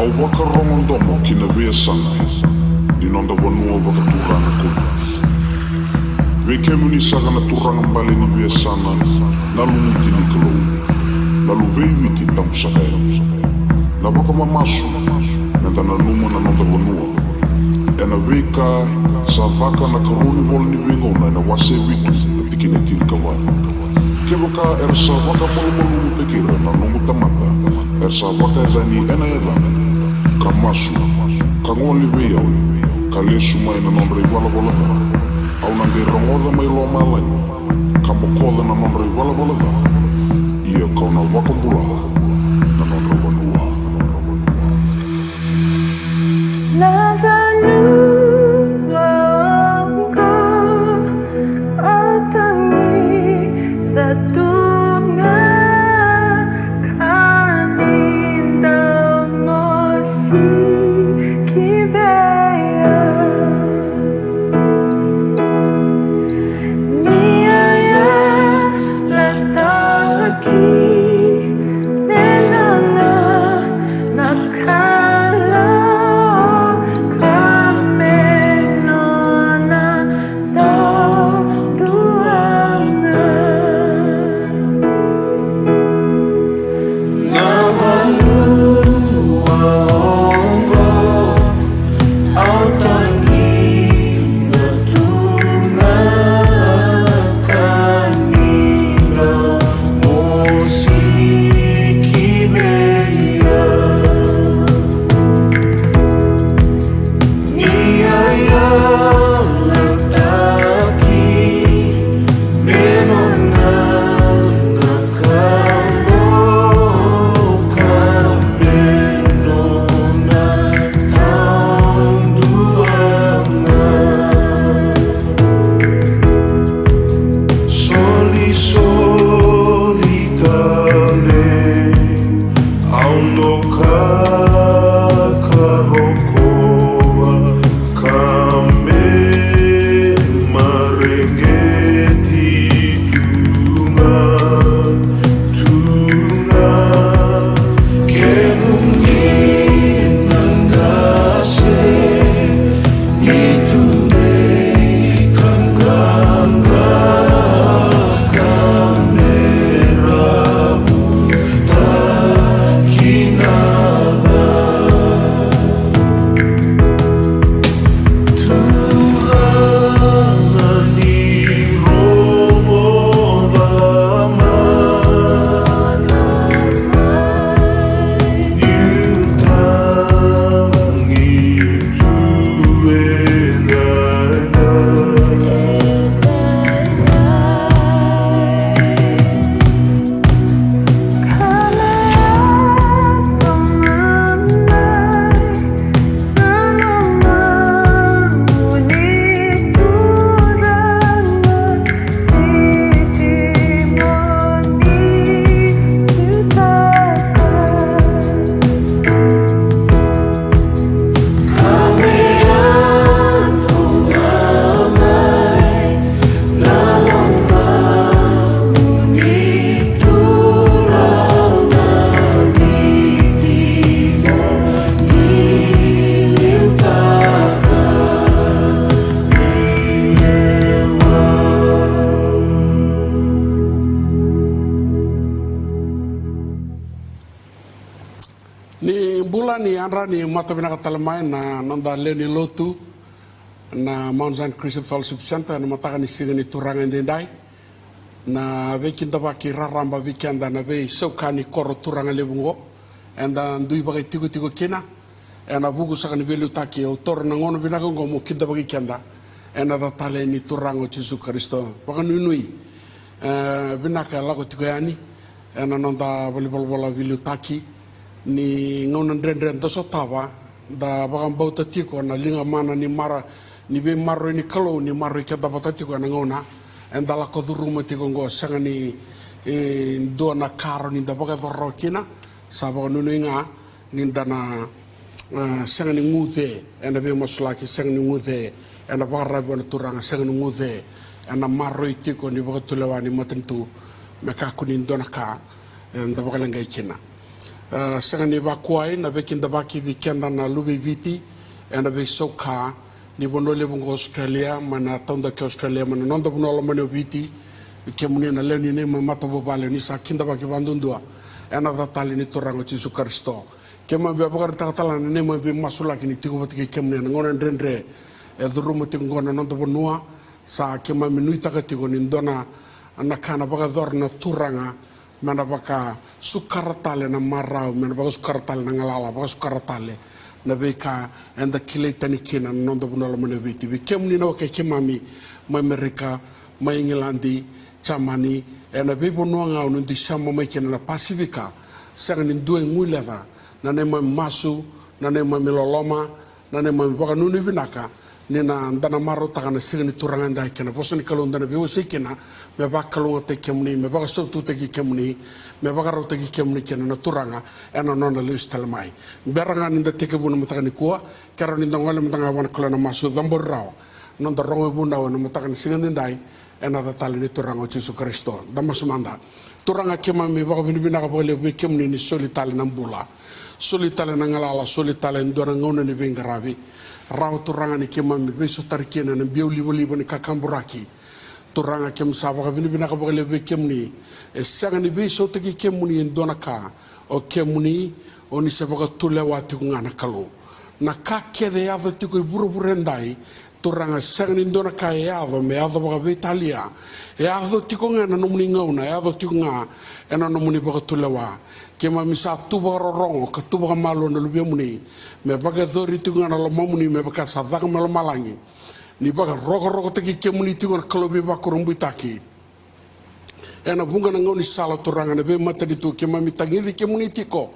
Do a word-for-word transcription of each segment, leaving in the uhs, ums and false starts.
Vakarogo domo ki na veiyasana ni noda vanua vakaturaga ko Viti. Vei kemuni saka na turaga bale ni veiyasana na lumuti ni Kalou, na luvei Viti tabu saka yani. Na vakamamasu meda nanuma na noda vanua ena veika sa caka na karua ni vola ni Veigauna ena wase vitu na tikina e tinikava. Kevaka era sa vakamalumalumutaki ira na nomu tamata era sa vakayacani ena yacaqu, ka masu, ka gole vei au, ka lesu mai na nodra ivalavala ca, au na qai rogoca mai lomalagi, ka bokoca na nodra ivalavala ca, ia kau na vakabula na nodra vanua. Na vanua oqo au tagicaka tu ga, ka ni dau mosi ki vei au. Ni a yalataki me nona na Kalou, ka me nona taudua ga. Na vanua oqo au tagicaka tu ga, ka ni dau mosi ki vei au. Ni a yalataki me nona na Kalou, ka me nona taudua ga. Solisoli tale, au doka ka rokova, ka me mareqeti tu ga, tu ga. Kemuni na qase, ni tudei ka qaqa, ka me ravutaki na ca. Turaga ni rogoca mai, niu tagi tu e daidai. Ni bula, ni yadra, ni mata vinaka tale mai na noda lewe ni lotu na Mount Zion Christian Fellowship Centre ena mataka ni siga ni Turaga edaidai. Na veikidavaki raraba vei keda na veisaukani koro turaga levu oqo eda dui vakaitikotiko kina. Ena vuku saka ni veiliutaki, au taura na gauna vinaka oqo meu kidavaki keda ena yaca talei ni Turaga o Jisu Karisito. Vakanuinui, e, vinaka e lako tiko yani ena noda valenivolavola veiliutaki ni gauna dredre da sotava, da vakabauta tiko na liga mana ni mara, ni veimaroroi ni Kalou ni maroroi keda vata tiko ena gauna eda lako curuma tiko oqo, sega ni, e, dua na ka rawa ni da vakayacora rawa kina. Sa vakanuinui ga ni da na, e, sega ni guce ena veimasulaki, sega ni guce ena vakararavi vua na Turaga, sega ni guce ena maroroi tiko ni vakatulewa ni matanitu me kakua ni dua na ka eda vakaleqai kina. A, sega ni vakuai na veikidavaki vei keda na luve i Viti ena veisauka ni vanua levu oqo Australia, mai na taudaku Australia, mai na noda vanua lomani o Viti. Vei kemuni na lewe ni neimami matavuvale, ni sa kidavaki vakadudua ena yaca talei ni Turaga o Jisu Karisito. Keimami via vakaraitaka tale ga na neimami veimasulaki ni tiko vata kei kemuni ena gauna dredre e curuma tiko oqo na noda vanua. Sa keimami nuitaka tiko ni dua na, na ka na vakayacora na Turaga me na vakasukara tale na marau, me na vakasukara tale na galala, vakasukara tale na veika eda kilai tani kina na noda vanua lomani o Viti. Vei kemuni na wekai keimami mai Amerika, mai Igiladi, Jamani, ena veivanua ga o ni dui sema mai kina na Pasifika, sega ni dua e guileca na neimami masu, na neimami loloma, na neimami vakanuinui vinaka ni na da na marautaka na siga ni Turaga edai kei na vosa ni Kalou da na veiwasei kina, me vakalougatataki kemuni, me vakasaututaki kemuni, me vakarautaki kemuni kina na Turaga ena nona lesu tale mai. Bera ga ni da tekivu na mataka nikua, kerea ni da gole mada ga vua na Kalou ena masu, cabori rawa na noda rogo ivunau ena mataka ni siga nidai, ena yaca talei ni Turaga o Jisu Karisito. Da masu mada. Turaga, keimami vakavinavinaka vakalevu vei kemuni ni soli tale na bula, soli tale na galala, soli tale e dua na gauna ni veiqaravi. Rawa Turaga ni keimami veisotari kina ena biau livaliva ni kakaburaki. Turaga, keimami sa vakavinavinaka vakalevu vei kemuni. E sega ni veisautaki kemuni e dua na ka. O kemuni, o ni se vakatulewa tiko ga na Kalou. Na ka kece e yaco tiko e vuravura edai, Turaga, sega ni dua na ka e yaco me yaco vakaveitalia. E yaco tiko ga ena nomuni gauna, e yaco tiko ga ena nomuni vakatulewa. Keimami sa tu vakarorogo ka tu vakamalua na luvemuni, me vakayacori tiko ga na lomamuni me vaka sa caka mai lomalagi. Ni vakarokorokotaki kemuni tiko na Kalou veivakurabuitaki. Ena vuqa na gaunisala Turaga, na veimatanitu, keimami tagici kemuni tiko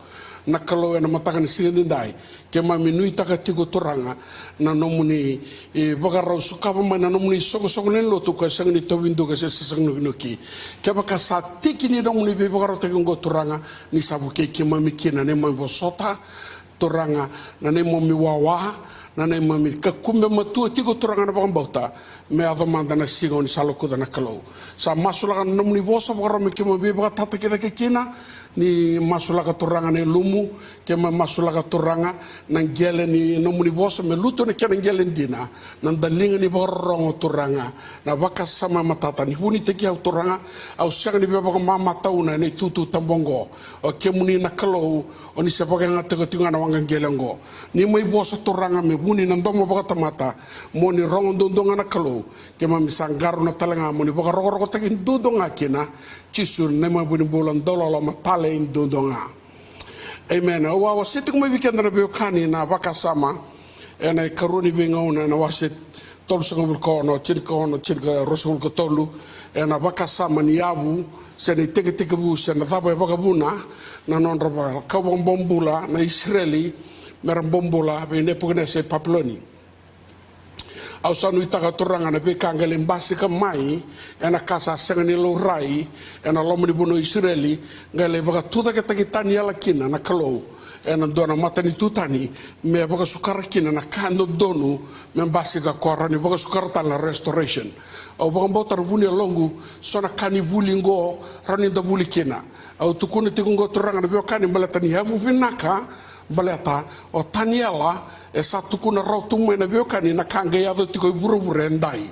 na Kalou ena mataka ni siga nidai. Keimami nuitaka tiko Turaga na nomuni, e, vakarau sukava mai na nomuni soqosoqo lewe ni lotu ka sega ni tauvi duka se sasaga nukinoki. Kevaka sa tiki ni nomuni veivakarautaki oqo Turaga, ni sa vukei keimami kina, neimami vosota, Turaga, na neimami wawa, na neimami kakube matua tiko Turaga na vakabauta, me yaco mada na siga o ni sa lokuca na Kalou. Sa masulaka na nomuni vosa, vakarau me keimami veivakatataki cake kina, ni masulaka Turaga na ilumu, keimami masulaka Turaga na qele ni nomuni vosa, me lutu na kena qele dina, na daliga ni vakarorogo Turaga, na vakasama matata, ni vunitaki au Turaga, au sega ni via vakamamatauna ena itutu tabu oqo. O kemuni na Kalou, o ni se vakayagataka tiko ga na waqa qele oqo. Ni mai vosa Turaga me vuni na domo vakatamata, mo ni rogo duadua ga na Kalou, keimami sa qarauna tale ga mo ni vakarokorokotaki duadua ga kina, Jisu na neimami vunibula dauloloma talei duadua ga. Amen. Au a wasea tiko mai vei keda na veiwekani na vakasama, ena ikarua ni Veigauna, ena wase tolusagavulu ka ono, tinikaono, tinikaruasagavulu ka tolu, ena vakasama ni yavu, se na itekitekivu, se na cava e vakavuna na nodra va-, kau vakabobula na Isireli, mera bobula vei Nepukanesa e Papiloni. Au sa nuitaka Turaga na veika qai lai basika mai, ena ka sa sega ni laurai, ena loma ni vanua o Isireli, qai lai vakatucaketaki Taniela kina na Kalou, ena dua na matanitu tani, me vakasukara kina na ka e dodonu me basika, ko rawa ni vakasukara tale na restoration. Au vakabauta na vu ni yaloqu, so na ka ni vuli oqo, rawa ni da vuli kina. Au tukuna tiko oqo Turaga na veiwekani baleta ni yavu vinaka, baleta o Taniela, e sa tukuna rawa tu mai na veiwekani na ka qai yaco tiko e vuravura edai.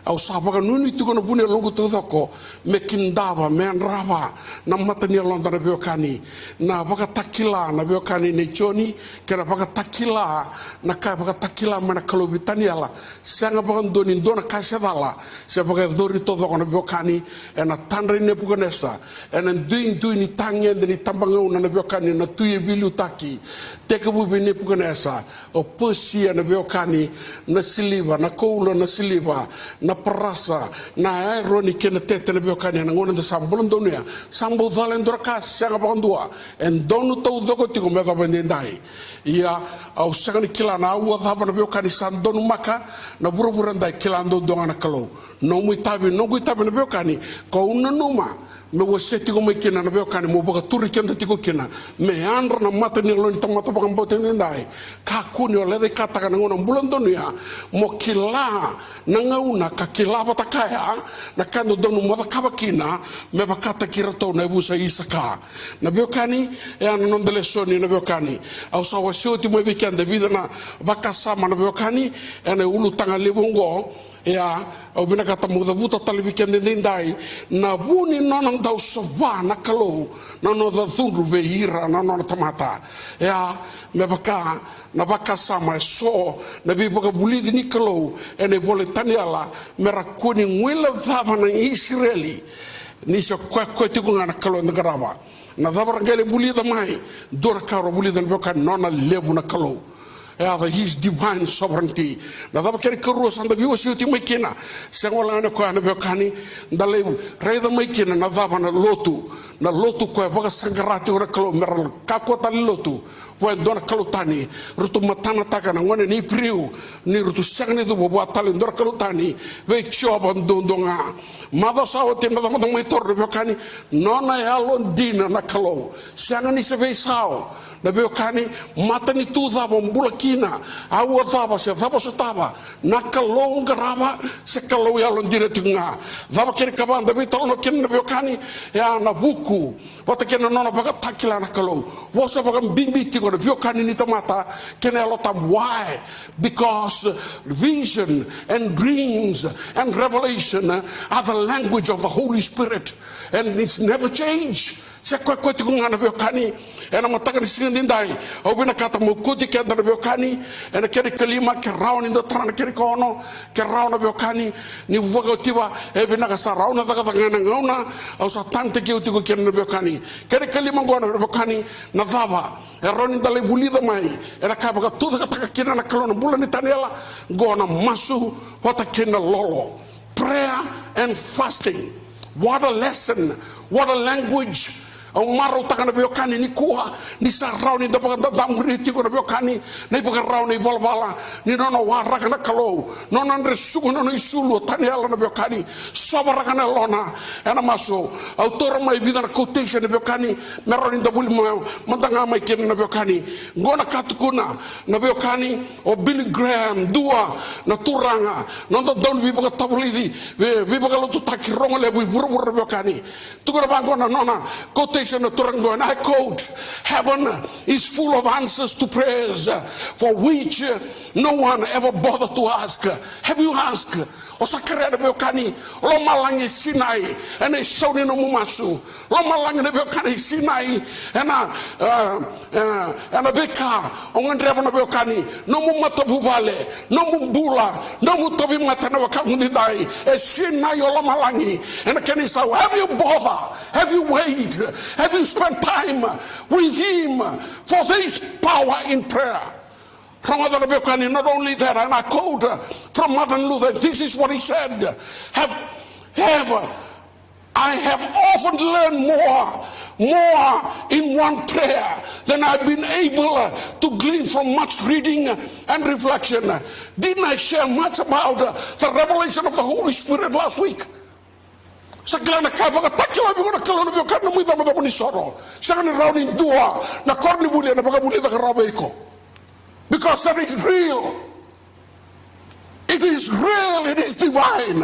Au sa vakanuinui tiko na vu ni yaloqu taucoko, me kidava, me yadrava na mata ni yaloda na veiwekani, na vakatakila na veiwekani nei Joni, kei na vakatakila, na ka e vakatakila mai na Kalou vei Taniela. Sega vakadua ni dua na ka se cala se vakayacori taucoko na veiwekani, ena tadra i Nepukanesa, ena duidui ni tagede ni tabagauna na veiwekani, na tui e veiliutaki. Tekivu vei Nepukanesa, o Persia na veiwekani, na siliva, na koula, na siliva, na parasa, na aironi kei na tete na veiwekani, ena gauna eda sa bula donuya, sa bau cala e dua na ka, sega vakadua. E donu taucoko tiko me yacova edaidai. Ia, au sega ni kila na aua cava na veiwekani sa donumaka na vuravura edai, kila duadua ga na Kalou. Nomu itavi, noqu itavi na veiwekani, kau nanuma Me wasea tiko mai kina na veiwekani, mo vakaturi keda tiko kina me yadra na mata ni yalo ni tamata vakabauta edaidai. Kakua ni o lecaikataka na gauna bula donuya, mo kila na gauna ka kila vata kaya na ka e dodonu mo cakava kina me vakataki iratou na yavusa i Isaka. Na veiwekani, e a na noda lesoni na veiwekani. Au sa wasea oti mai vei keda e vica na vakasama na veiwekani ena ulutaga levu oqo. Ia, au vinakata meu cavuta tale vei keda edaidai na vu ni nona dau sova na Kalou na nona cudru vei ira na nona tamata. Ia, me vaka na vakasama eso na veivakavulici ni Kalou ena ivola i Taniela, me ra kua ni guilecava na Isireli ni se koya koya tiko ga na Kalou eda qarava. Na cava ra qai lai vulica mai? Dua na ka ra vulica na veiwekani, nona levu na Kalou. E a, his divine sovereignty. Na cava kena ikarua sa da veiwasei oti mai kina? Sega wale ga ni koya na veiwekani, da lai raica mai kina na cava na lotu. Na lotu koya vakasaqara tiko na Kalou me ra kakua tale ni lotu vua e dua na kalou tani. Ratou matanataka na gone ni Iperiu ni ratou sega ni cuva vua tale e dua na kalou tani, vei Jiova duadua ga. Macawa sa oti na cava da mai taura na veiwekani, nona yalodina na Kalou. Sega ni se veisau na veiwekani, matanitu cava o bula kina, aua cava se cava sotava, na Kalou o qarava se Kalou yalodina tiko ga. Cava kena ikava da veitalanoa kina na veiwekani? E a na vuku vata kei na nona vakatakila na Kalou. Vosa vakabibi tiko na veiwekani ni tamata kei na Yalo Tabu. Why? Because vision and dreams and revelation are the language of the Holy Spirit, and it's never change. Se koya koya tiko ga na veiwekani. Ena mataka ni siga edaidai, au vinakata meu kauti keda na veiwekani ena kena ikalima, ke rawa ni dua tara na kena ikaono, ke rawa na veiwekani ni vakaotiva. E vinaka sa rawa na cakacaka ga na gauna, au sa tanitaki au tiko kina na veiwekani. Kena ikalima oqo na veiwekani, na cava e rawa ni da lai vulica mai ena ka e vakatucaketaka kina na Kalou na bula nei Taniela? Oqo na masu vata kei na lolo. Prayer and fasting. What a lesson. What a language. Au marautaka na veiwekani nikua ni sa rawa ni da vakadadamuria tiko na veiwekani na ivakarau na ivalavala ni nona waraka na Kalou, nona dresuka na nona isulu o Taniela na veiwekani. Sovaraka na yalona ena masu. Au taura mai vica na quotation na veiwekani me rawa ni da vuli mada ga mai kina na veiwekani. Oqo na ka tukuna na veiwekani o Billy Graham, dua na turaga, noda dauniveivakatavulici, veivakalotutaki rogo levu i vuravura na veiwekani. Tukuna vaqo na nona quotation na turaga oqo, and I quote, "Heaven is full of answers to prayers for which no one ever bothered to ask." Have you asked? O sa kerea na veiwekani, lomalagi e sinai ena isau ni nomu masu. Lomalagi na veiwekani e sinai ena, e, e, ena veika o gadreva na veiwekani, nomu matavuvale, nomu bula, nomu tauvimate na wekaqu edaidai. E sinai o lomalagi ena kena isau. Have you bothered? Have you waited? Have you spent time with him? For there is power in prayer. Rogoca na veiwekani, not only that, and I quote, uh, from Martin Luther, this is what he said, "Have, have, uh, I have often learned more, more in one prayer than I've been able, uh, to glean from much reading and reflection." Didn't I share much about, uh, the revelation of the Holy Spirit last week? Sa kila na ka e vakatakila vei iko na Kalou na veiwekani, na nomu icabocabo ni soro. Sega ni rawa ni dua na koronivuli ena vakavulica ka rawa vei iko. Because that is real. It is real, it is divine.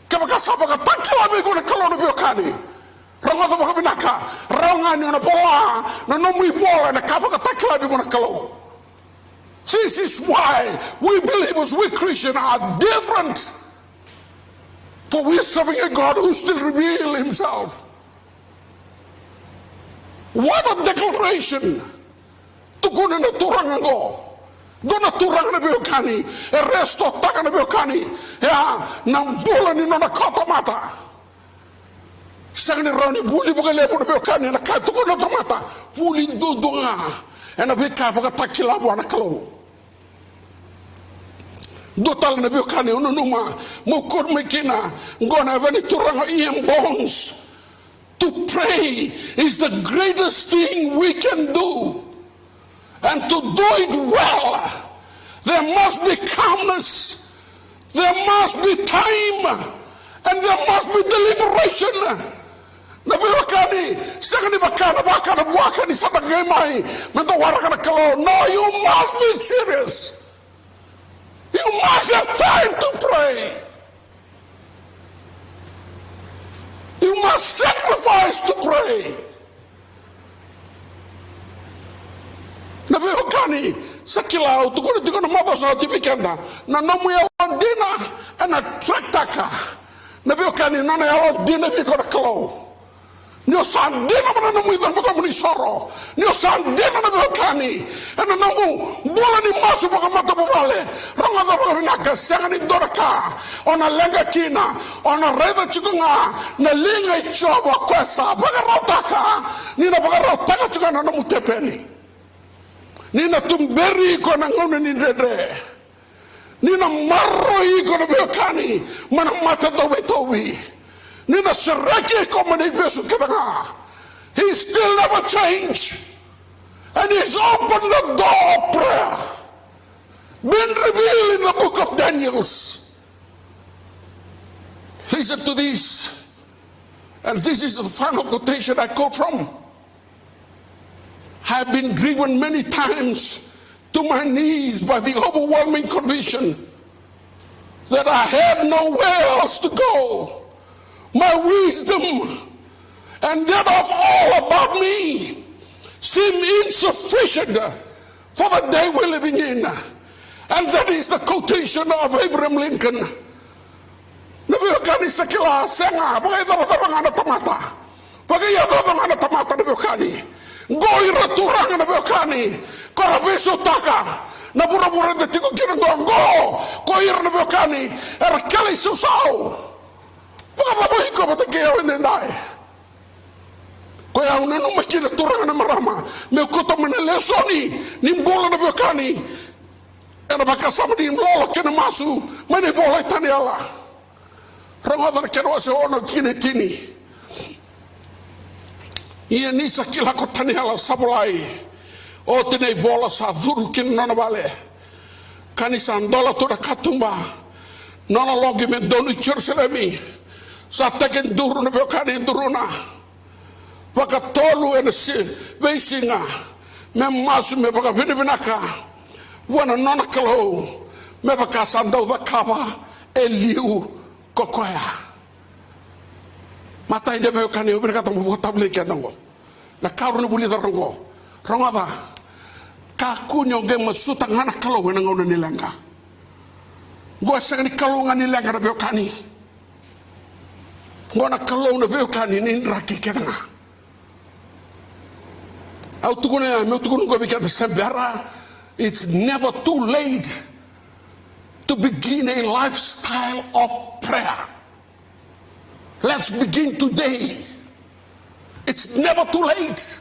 Kevaka sa vakatakila vei iko na Kalou na veiwekani, rogoca vakavinaka, rawa ga ni o na vola na nomu ivola ena ka vakatakila vei iko na Kalou. This is why we believers, we Christian are different. For we are serving a God who still reveal himself. What a declaration! Tukuna na turaga oqo. Dua na turaga na veiwekani, e restotaka na veiwekani, e a, na bula ni nona kawatamata. Sega ni rawa ni vuli vakalevu na veiwekani ena ka e tukuna na tamata. Vuli duadua ga ena veika e vakatakila vua na Kalou. Dua tale na veiwekani au nanuma meu kau mai kina, oqo na yaca ni turaga E M Bounds. To pray is the greatest thing we can do. And to do it well, there must be calmness, there must be time, and there must be deliberation. Sega ni vaka na vaka na vuaka ni sa da qai mai me da waraka na Kalou. No, you must be serious. You must have time to pray. You must sacrifice to pray. Na veiwekani, sa kila, au tukuna tiko na macawa sa oti vei keda, na nomu yalodina ena track-taka na veiwekani, nona yalodina vei iko na Kalou. Ni o sa dina mai na nomu icabocabo ni soro, ni o sa dina na veiwekani ena nomu bula ni masu vakamatavuvale, rogoca vakavinaka, sega ni dua na ka o na leqa kina, o na raica tiko ga na liga i Jiova, o koya sa vakarautaka ni na vakarautaka tiko na nomu tepeli. Ni na tuberi iko na gauna ni dredre. Ni na maroroi iko na veiwekani mai na mata dauveitauvi. Ni na sereki iko mai na ivesu kece ga. He still never change. And he's opened the door of prayer. Been revealed in the book of Daniels. Listen to this. And this is the final quotation I quote from. I have been driven many times to my knees by the overwhelming conviction that I had nowhere else to go. My wisdom and that of all about me seem insufficient for the day we're living in. And that is the quotation of Abraham Lincoln. Na veiwekani, sa kila, sega, vakaicavacava ga na tamata, vakaicavacava ga na tamata na veiwekani. Qo ira turaga na veiwekani ko ra veisautaka na vuravura eda tiko kina qo. Qo ko ira na veiwekani era kele isausau. Vakacava iko vata kei au edaidai? Koya au nanuma kina, turaga, na marama, meu kauta mai na lesoni ni bula na veiwekani ena vakasama ni lolo kei na masu mai na ivola i Taniela. Rogoca na kena wase ono, tikina e tini. Ia ni sa kila ko Taniela sa volai oti na ivola, sa curu ki na nona vale, ka ni sa dola tu na katuba nona loqi me donu i Jerusalemi. Sa tekiduru na veiwekani e duruna. Vakatolu ena si-, veisiga, me masu, me vakavinavinaka vua na nona Kalou, me vaka sa dau cakava e liu ko koya. Matai, na veiwekani, au vinakata mo vakatavulici keda oqo. Na karua ni vulica oqo. Rogoca. Kakua ni o qai masuta ga na Kalou ena gauna ni leqa. Qo e sega ni Kalou ga ni leqa na veiwekani. Qo na Kalou na veiwekani ni draki kece ga. Au tukuna ya, meu tukuna qo vei keda, se bera, it's never too late to begin a lifestyle of prayer. Let's begin today. It's never too late.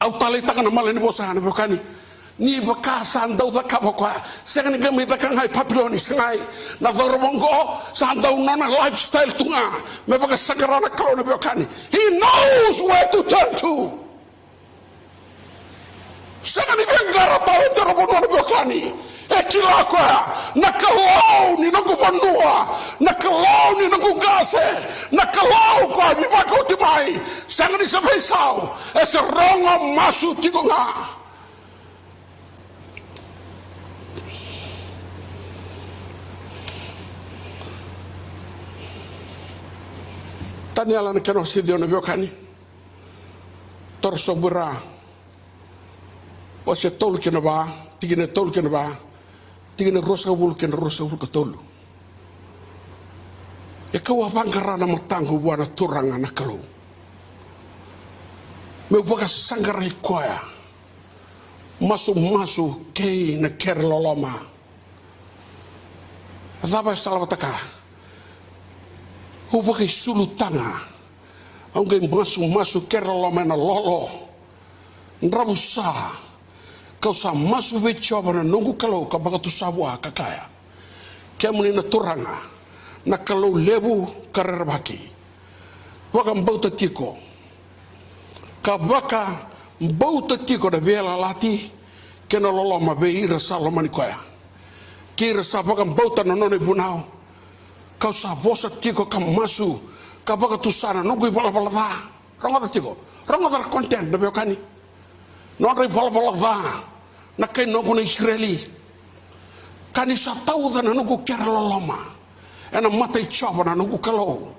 Au taleitaka na malanivosa, na veiwekani. Ni vaka sa dau cakava o koya, sega ni qai mai caka ga i Papiloni, segai. Na cauravou oqo sa dau nona lifestyle tu ga me vakasaqara na Kalou, na veiwekani. He knows where to turn to. Sega ni via qara tale e dua na vanua, na veiwekani. E kila o koya na Kalou ni noqu vanua, na Kalou ni noqu qase, na Kalou koya ni vakauti mai. Sega ni se veisau, e se rogo masu tiko ga. Taniela na kena wase ciwa, na veiwekani. Toro sobu i ra. Wase tolu kei na va, tikina e tolu kei na va, tikina e ruasagavulu kei na ruasagavulu ka tolu. E kau a vaqara na mataqu vua na Turaga na Kalou, meu vakasaqarai koya, masumasu kei na kere loloma. A cava e salavata ka? Au vakaisulu taga. Au qai masumasu kere loloma ena lolo dravusa. Kau sa masu vei Jiova na noqu Kalou ka vakatusa vua ka kaya, kemuni na Turaga, na Kalou levu ka rerevaki. Vakabauta tiko, ka vakabauta tiko na veiyalayalati kei na loloma vei ira sa lomani koya, kei ira sa vakabauta na nona ivunau. Kau sa vosa tiko ka masu ka vakatusa na noqu ivalavala ca. Rogoca tiko, rogoca na content na veiwekani. Nodra ivalavala ca na kai noqu na Isireli, ka ni sa tauca na noqu kere loloma ena mata i Jiova na noqu Kalou,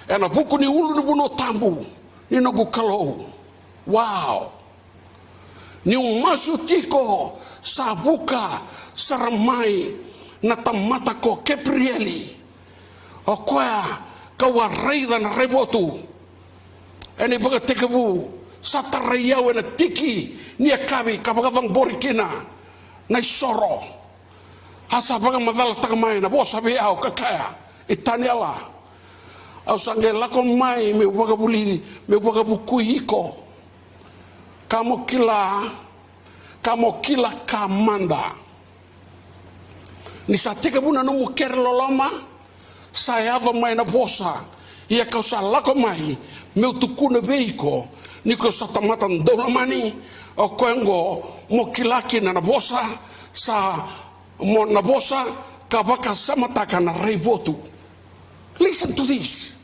ena vuku ni ulu ni vanua tabu ni noqu Kalou. Wow. Niu masu tiko, sa vuka sara mai na tamata ko Kepirieli, o koya kau a raica na raivotu ena ivakatekivu, sa tarai au ena tiki ni yakavi ka vakacabori kina na isoro. A sa vakamacalataka mai na vosa vei au ka kaya, I Taniela, au sa qai lako mai meu vakavulici, meu vakavukui iko, ka mo kila, ka mo kila ka mada. Ni sa tekivu na nomu kere loloma, sa yaco mai na vosa, ia kau sa lako mai meu tukuna vei iko ni ko sa tamata daulomani. O koya oqo mo kila kina na vosa sa mo na vosa ka vakasamataka na raivotu. Listen to this.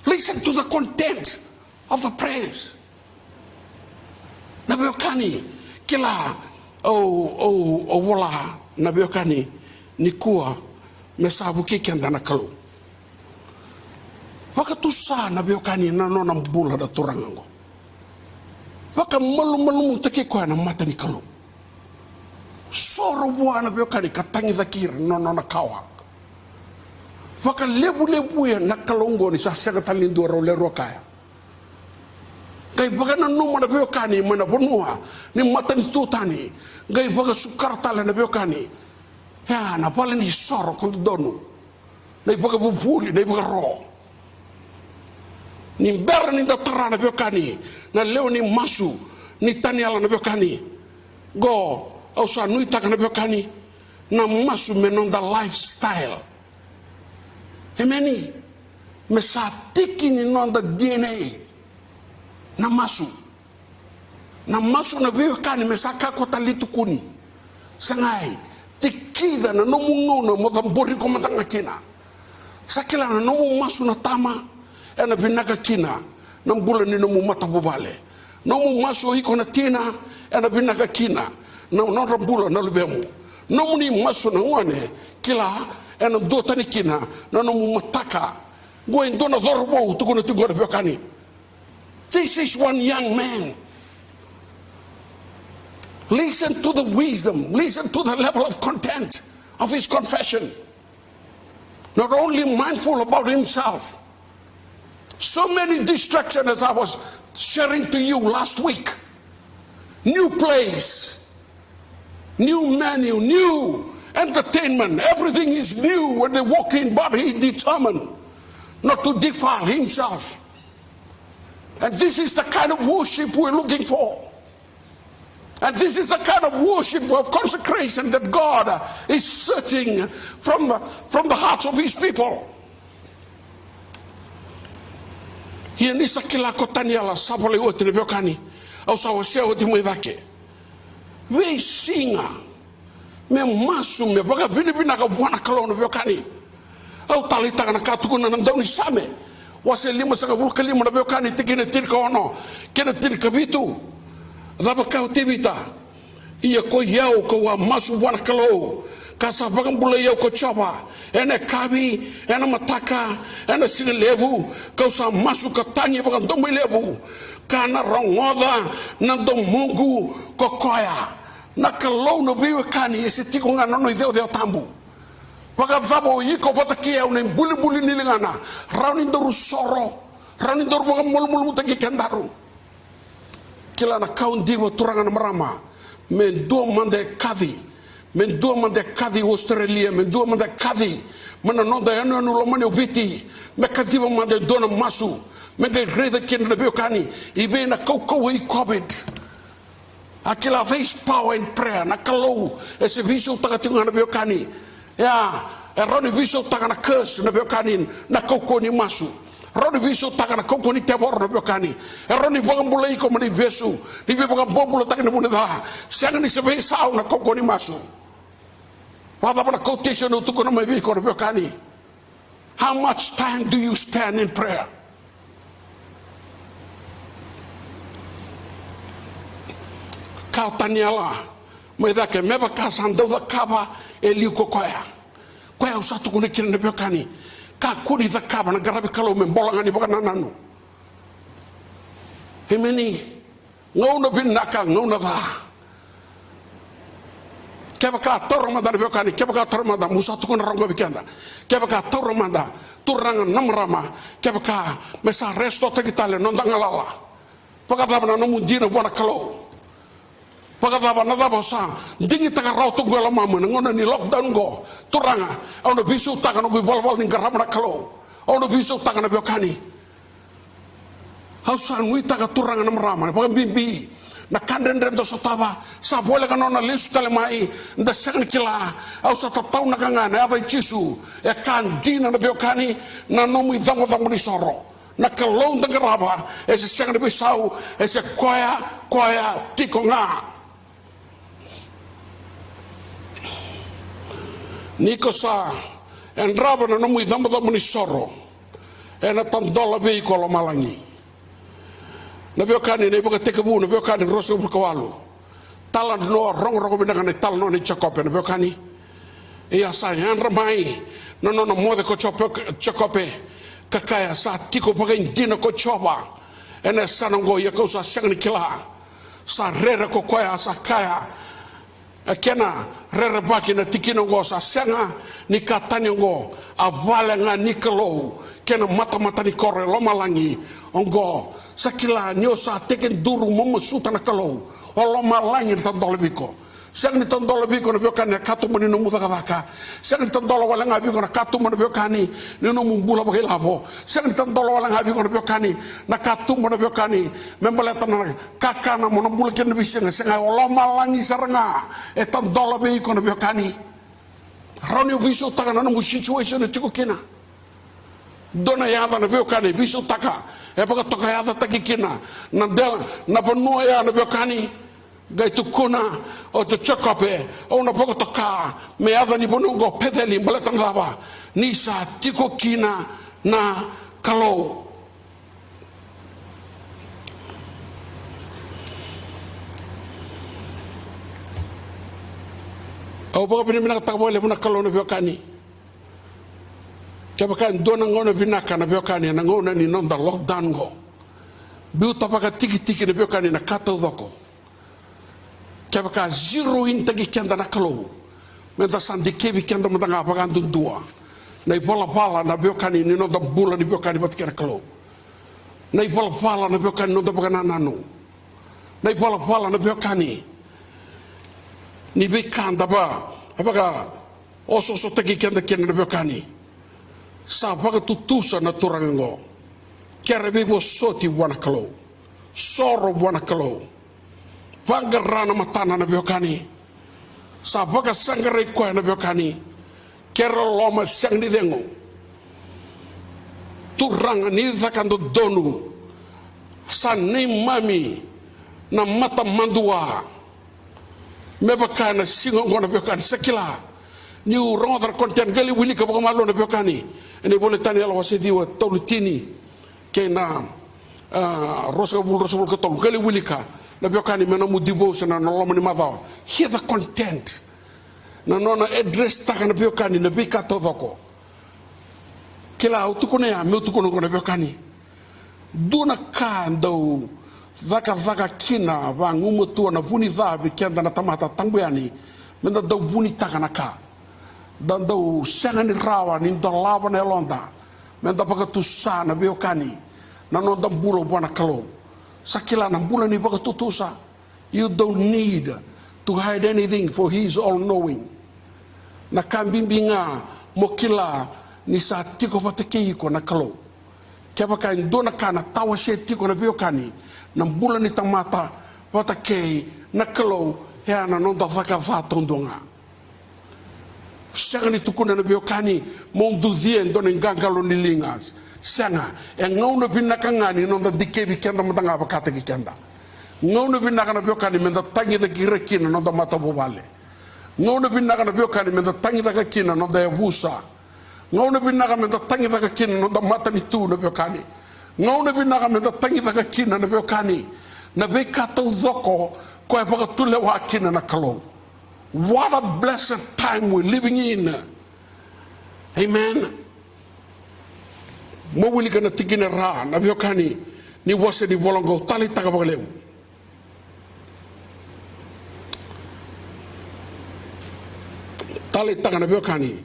Listen to the content of the prayers. Na veiwekani, kila, au, au, au vola na veiwekani nikua me sa vukei keda na Kalou. Vakatusa na veiwekani na nona bula na turaga oqo. Vakamalumalumutaki koya na mata ni Kalou. Soro vua na veiwekani ka tagicaki ira na nona kawa. Vakalevulevuya na Kalou oqo ni sa sega tale ni dua rau lewe rua kaya. Qai vakananuma na veiwekani mai na vanua ni matanitu tani, qai vakasukara tale na veiwekani. Ia na vale ni soro ko dodonu, na ivakavuvuli, na ivakaro. Ni bera ni da tara na veiwekani na lewe ni masu ni Taniela na veiwekani. Qo au sa nuitaka na veiwekani na masu me noda lifestyle. Emeni. Me sa tiki ni noda D N A na masu. Na masu na veiwekani me sa kakua tale ni tukuni. Sa qai tikica na nomu gauna mo cabori iko mada ga kina. Sa kila na nomu masu na tama, ena vinaka kina na bula ni nomu matavuvale. Nomu masu o iko na tina, ena vinaka kina na nodra bula na luvemu. Nomuni masu na gone, kila, ena duatani kina na nomu mataka. Qo e dua na cauravou tukuna tiko na veiwekani. This is one young man. Listen to the wisdom, listen to the level of content of his confession. Not only mindful about himself. So many distractions, as I was sharing to you last week. New place, new menu, new entertainment. Everything is new when they walk in, but he determined not to defile himself. And this is the kind of worship we're looking for. And this is the kind of worship of consecration that God is searching from, from the hearts of his people. Ia ni sa kila ko Taniela sa volai oti na veiwekani, au sa wasea oti mai cake. Veisiga me masu me vakavinavinaka vua na Kalou na veiwekani. Au taleitaka na ka tukuna na daunisame, wase limasagavulu ka lima na veiwekani, tikina tinikaono kei na tinikavitu. Cava kaya o Tevita? Ia koi au kau a masu vua na Kalou, ka sa vakabulai au ko Jiova, ena yakavi, ena mataka, ena siga levu, kau sa masu ka tagi vakadomoilevu, ka na rogoca na domoqu ko koya. Na Kalou na veiwekani e se tiko ga na nona iceuceu tabu. Vakacava o iko vata kei au na ibulibuli ni ligana, rawa ni daru soro, rawa ni daru vakamalumalumutaki kedaru. Kila na ka o diva turaga na marama, me dua mada e kaci, me dua mada e kaci Australia, me dua mada e kaci mai na noda yanuyanu lomani o Viti, me kaciva mada e dua na masu me qai raica kina na veiwekani i vei na kaukauwa i COVID. A kila, there is power in prayer. Na Kalou e se veisautaka tiko ga na veiwekani. Ia, e rawa ni veisautaka na curse na veiwekani na kaukauwa ni masu. Rawa ni veisautaka na kaukauwa ni tevoro na veiwekani. E rawa ni vakabulai iko mai na ivesu ni veivakabobulataki ni vunica. Sega ni se veisau na kaukauwa ni masu. Vakacava na quotation au tukuna mai vei iko na veiwekani? How much time do you spend in prayer? Ka o Taniela mai cake, me vaka sa dau cakava e liu ko koya. Koya au sa tukuna kina na veiwekani, kakua ni cakava na qaravi Kalou me bola ga ni vakanananu. Emeni. Gauna vinaka, gauna ca. Kevaka taura mada na veiwekani, kevaka taura mada, mo sa tukuna, rogovi keda. Kevaka taura mada, turaga na marama, kevaka me sa restotaki tale noda galala. Vakacava na nomu dina vua na Kalou? Vakacava, na cava o sa digitaka rawa tu qo e lomamu ena gauna ni lockdown qo? Turaga, au na veisautaka noqu ivalavala ni qarava na Kalou. Au na veisautaka na veiwekani. Au sa nuitaka turaga na marama, na vakabibi na ka dredre da sotava, sa voleka nona lesu tale mai, da sega ni kila. Au sa tataunaka ga ena yaca i Jisu, e ka dina na veiwekani, na nomu icabocabo ni soro. Na Kalou da qarava e se sega ni veisau, e se koya, koya tiko ga. Ni ko sa yadrava na nomu icabocabo ni soro, ena tadola vei iko lomalagi. Na veiwekani, na iVakatekivu, na veiwekani, ruasagavulu ka walu. Talanoa rogorogo vinaka na italanoa nei Jekope, na veiwekani. Ia sa yadra mai na nona moce ko Jekope, Jekope, ka kaya, sa tiko vakaidina ko Jiova ena yasana oqo, ia kau sa sega ni kila. Sa rere ko koya, sa kaya, e kena rerevaki na tikina oqo, sa sega ni ka tani oqo, a vale ga ni Kalou kei na matamata ni koro e lomalagi oqo. Sa kila ni o sa tekiduru mo masuta na Kalou, o lomalagi na tadola vei iko. Sega ni tadola vei iko na veiwekani na katuba ni nomu cakacaka. Sega ni tadola wale ga vei iko na katuba na veiwekani ni nomu bula vakailavo. Sega ni tadola wale ga vei iko na veiwekani na katuba na veiwekani me baleta na kakana mo na bula kina na veisiga. Sega, o lomalagi sara ga e tadola vei iko na veiwekani. Rawa ni o veisautaka na nomu situation e tiko kina. Dua na yaca na veiwekani e veisautaka, e vakatokayacataki kina na dela, na vanua ya na veiwekani. Qai tukuna o Jekope, au na vakatoka me yaca ni vanua oqo Peceli, baleta na cava? Ni sa tiko kina na Kalou. Au vakavinavinakataka vakalevu na Kalou na veiwekani. Kevaka e dua na gauna vinaka na veiwekani, ena gauna ni noda lockdown oqo. Biuta vakatikitiki na veiwekani na ka taucoko. Kevaka zero intaki keda na Kalou, meda sa dikevi keda mada ga vakadudua. Na ivalavala na veiwekani ni noda bula ni veiwekani vata kei na Kalou. Na ivalavala na veiwekani ni noda vakanananu. Na ivalavala na veiwekani ni veika da va, vakaosoosotaki keda kina na veiwekani. Sa vakatutusa na turaga oqo. Kere veivosoti vua na Kalou. Soro vua na Kalou. Vaqara na matana na veiwekani. Sa vakasaqarai koya na veiwekani. Kere loma sega ni cegu. Turaga ni caka dodonu. Sa neimami na mata madua. Me vaka ena siga oqo na veiwekani, sa kila. Niu rogoca na content, qai lai wilika vakamalua na veiwekani. Ena iVola i Taniela wase ciwa, tolu tini. Kei na, a, ruasagavulu, ruasagavulu ka tolu, qai lai wilika na veiwekani me nomu devotion ena loma ni macawa. Hear the content. Na nona address taka na veiwekani na veika taucoko. Kila, au tukuna ya, meu tukuna oqo na veiwekani. Dua na ka e dau cakacaka kina vagumatua na vu ni ca vei keda na tamata tabu yani, meda dau vunitaka na ka. Da dau sega ni rawa ni dolava na yaloda meda vakatusa na veiwekani na noda bula vua na Kalou. Sa kila na bula ni vakatutusa. You don't need to hide anything, for he is all knowing. Na ka bibi ga mo kila ni sa tiko vata kei iko na Kalou. Kevaka e dua na ka na tawasea tiko na veiwekani na bula ni tamata vata kei na Kalou, e a na noda caka ca taudua ga. Sega ni tukuna na veiwekani mo ducia e dua na iqaqalo ni liga. Sega, e gauna vinaka ga ni noda dikevi keda mada ga vakataki keda. Gauna vinaka na veiwekani meda tagicaki ira kina na noda matavuvale. Gauna vinaka na veiwekani meda tagicaka kina na noda yavusa. Gauna vinaka meda tagicaka kina na noda matanitu na veiwekani. Gauna vinaka meda tagicaka kina na veiwekani Na veika taucoko koya e vakatulewa kina na Kalou. What a blessed time we're living in. Amen. Mo wilika na tikina ra, na veiwekani, ni wase ni vola oqo, taleitaka vakalevu. Taleitaka, na veiwekani.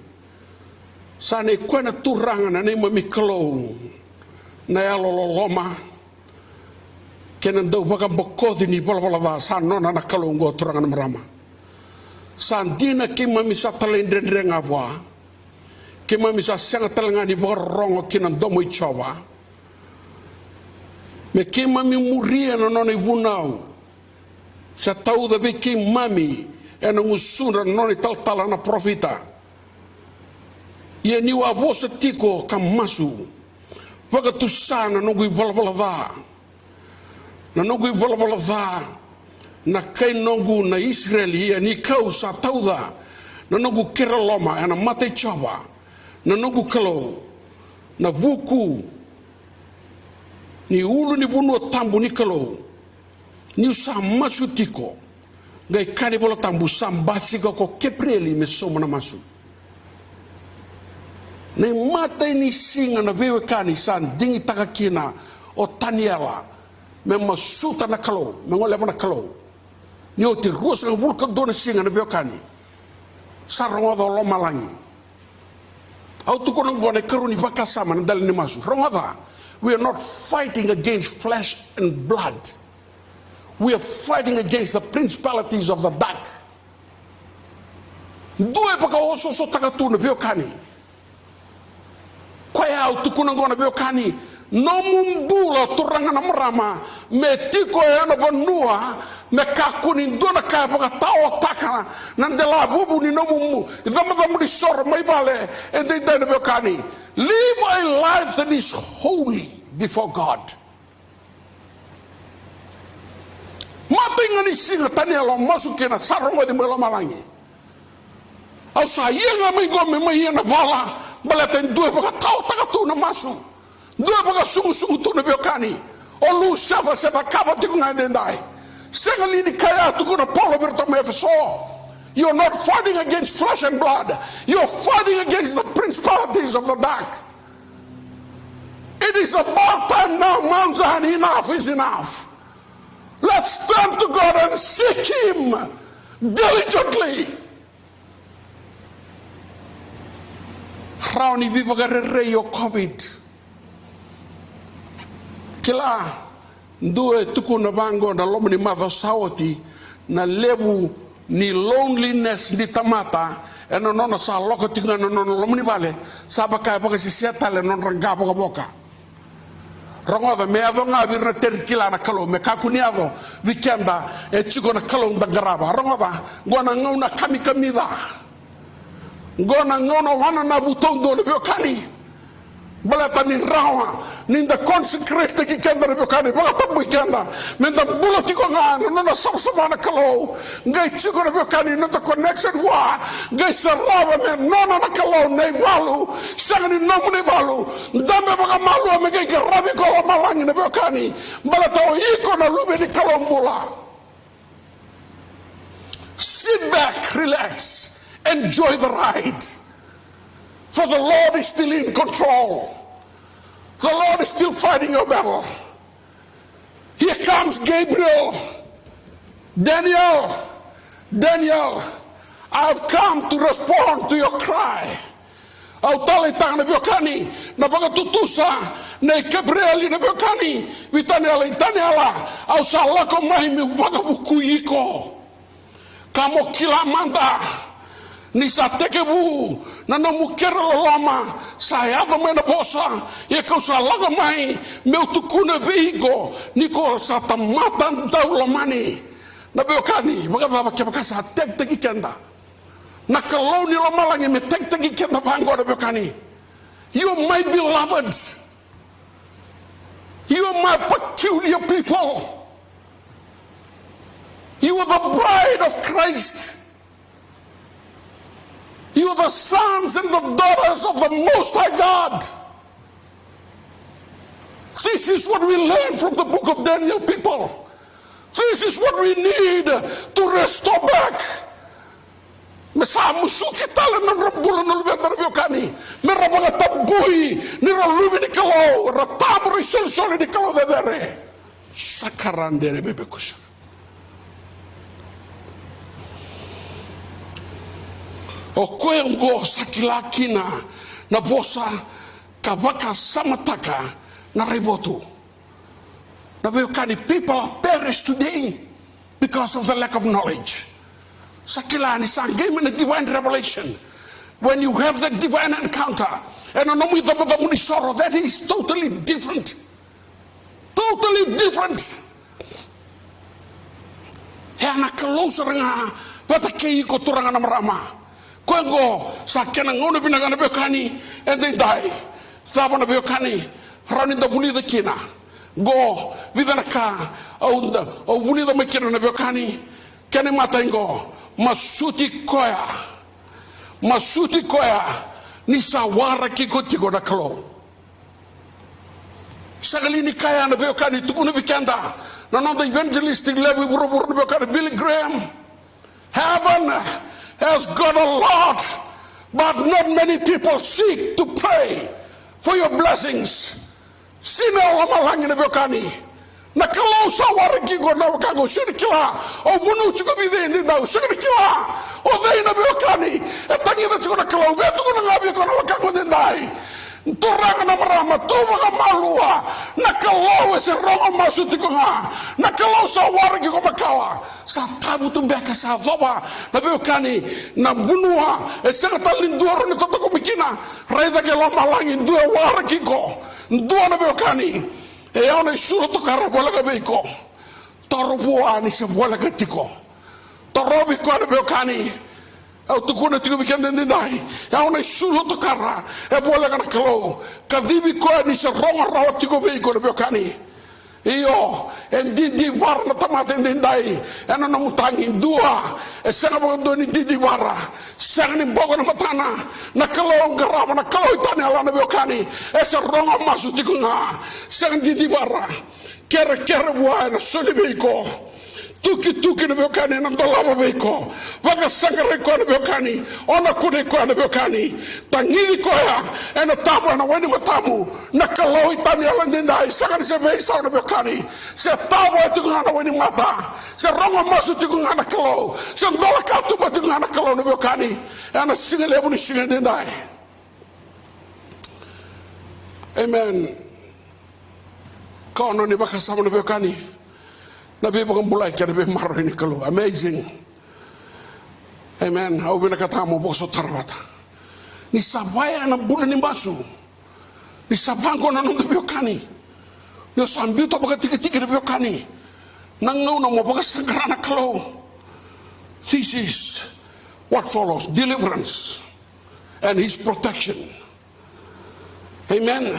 Sa nei koya na Turaga na neimami Kalou na yalololoma kei na dauvakabokoci ni valavala ca. Sa nona na Kalou oqo, turaga, na marama. Sa dina keimami sa talaidredre ga vua. Keimami sa sega tale ga ni vakarorogo ki na domo i Jiova me keimami muria na nona ivunau. Sa tauca vei keimami ena gusudra na nona italatala na parofita. Ia niu a vosa tiko ka masu, vakatusa na noqu ivalavala ca, na noqu ivalavala ca na kai noqu na Isireli. Ia ni kau sa tauca na noqu kere loma ena mata i Jiova na noqu Kalou, na vuku ni ulu ni vanua tabu ni Kalou, niu sa masu tiko. Qai kaya na iVola Tabu, sa basika ko Keprieli me sauma na masu. Na imatai ni siga, na veiwekani, sa digitaka kina o Taniela me masuta na Kalou, me goleva na Kalou. Ni oti ruasagavulu ka dua na siga, na veiwekani, sa rogoca o lomalagi. Au tukuna oqo na ikarua ni vakasama na dela ni masu. Rogoca, we are not fighting against flesh and blood. We are fighting against the principalities of the dark. Dua e vakaosoosotaka tu, na veiwekani. Koya au tukuna oqo, na veiwekani, nomu bula, turaga, na marama, me tiko ena vanua me kakua ni dua na ka e vakataotaka na delavuvu ni nomu mu-, icabocabo ni soro mai vale edaidai, na veiwekani. Live a life that is holy before God. Matai ga ni siga Taniela masu kina, sa rogoci mai lomalagi. Au sa ia ga mai qo me mai ia na vala, baleta e dua e vakataotaka tu na masu. Dua e vakasugusugu tu, na veiwekani. O Lusefa se cakava tiko ga edaidai. Sega li ni kaya tu ko na Paula vei iratou mai Efeso, you are not fighting against flesh and blood. You are fighting against the principalities of the dark. It is about time now, Mount Zion, enough is enough. Let's turn to God and seek Him diligently. Rawa ni veivakarerei o COVID. Kila, dua e tukuna vaqo na loma ni macawa sa oti, na levu ni loneliness ni tamata ena nona sa lako tiko ga na nona loma ni vale, sa vaka e vakasesea tale na nodra qa vakavoka. Rogoca, me yaco ga vei ira na teri kila na Kalou, me kakua ni yaco vei keda e tiko na Kalou da qarava. Rogoca, qo na gauna kamikamica. Qo na gauna wananavu taudua, na veiwekani. Baleta ni rawa ni da consecrate-taki keda, na veiwekani, vakatabui keda me da bula tiko ga na nona savasava na Kalou. Qai tiko, na veiwekani, na noda connection vua, qai sarava me nona na Kalou na ivalu, sega ni nomu na ivalu. Dabe vakamalua me qai qaravi iko lomalagi, na veiwekani, baleta o iko na luve ni Kalou bula. Sit back, relax, enjoy the ride. For the Lord is still in control. The Lord is still fighting your battle. Here comes Gabriel. Daniel, Daniel, I've come to respond to your cry. Au taleitaka, na veiwekani, na vakatutusa nei Keprieli, na veiwekani, vei Taniela. I Taniela, au sa lako mai meu vakavukui iko. Ka mo kila mada ni sa tekivu na nomu kere loloma, sa yaco mai na vosa, ia kau sa lako mai meu tukuna vei iko ni ko sa tamata daulomani. Na veiwekani, vakacava kevaka sa tekiteki keda na Kalou ni lomalagi me tekiteki keda vaqo, na veiwekani? You are my beloved. You are my peculiar people. You are the bride of Christ. You are the sons and the daughters of the Most High God. This is what we learn from the book of Daniel, people. This is what we need to restore back. Me sa musuki tale na nodra bula na luveda na veiwekani, me ra vakatabui ni ra luve ni Kalou, ra tabu, ra isolisoli ni Kalou cecere. Sa ka ra dere bebe kusa. O koya oqo sa kila kina na vosa ka vakasamataka na raivotu. Na veiwekani, people are perish today because of the lack of knowledge. Sa kila ni sa qai mai na divine revelation. When you have that divine encounter, ena nomu icabocabo ni soro, that is totally different. Totally different. E a na Kalou sara ga vata kei iko turaga na marama. Koya oqo sa kena gauna vinaka na veiwekani edaidai. Cava na veiwekani rawa ni da vulica kina? Qo vica na ka au da, au vulica mai kina na veiwekani. Kena imatai qo, masuti koya. Masuti koya ni sa waraki iko tiko na Kalou. Sega li ni kaya na veiwekani, tukuna vei keda na noda evangelistic level i vuravura na veiwekani Billy Graham. Heaven has got a lot, but not many people seek to pray for your blessings. Sinai lomalagi na veiwekani. Na Kalou sa waraki iko na wekaqu, sega ni kila o vunau tiko vei cei edaidai, sega ni kila o cei na veiwekani e tagica tiko na Kalou. Via tukuna ga vei iko na wekaqu edaidai, turaga na marama, tu vakamalua. Na Kalou e se rogo masu tiko ga. Na Kalou sa waraki iko makawa. Sa tavutu beka, sa yacova na veiwekani na vanua e sega tale ni dua rawa ni totoka mai kina. Raica ke lomalagi, dua e waraki iko. Dua na veiwekani. E yawa na isulu tokara voleka vei iko. Toro vua ni se voleka tiko. Torovi koya na veiwekani. Au tukuna tiko vei keda edaidai, e yawa na isulu tokara e voleka na Kalou. Kacivi koya ni se rogo rawa tiko vei iko na veiwekani. Io, e didivara na tamata edaidai ena nomu tagi. Dua, e sega vakadua ni didivara. Sega ni boko na matana. Na Kalou qarava, na Kalou i Taniela na veiwekani, e se rogo masu tiko ga. Sega ni didivara. Kerekere vua ena soli vei iko. Tukituki na veiwekani ena dolava vei iko. Vakasaqarai koya na veiwekani, o na kunei koya na veiwekani. Tagici koya ena tavo ena wai ni matamu. Na Kalou i Taniela edaidai, sega ni se veisau na veiwekani. Se tavo e tiko ga na wai ni mata. Se rogo masu tiko ga na Kalou. Se dola katuba tiko ga na Kalou na veiwekani. Ena siga levu ni siga edaidai. Amen. Ka o na ni vakasama na veiwekani, na veivakabulai kei na veimaroroi ni Kalou. Amazing. Amen. Au vinakata mo vakasotara vata. Ni sa vaya na bula ni masu. Ni sa vaqo na noda veiwekani. Ni o sa biuta vakatikitiki na veiwekani. Na gauna mo vakasaqara na Kalou. This is what follows. Deliverance and his protection. Amen.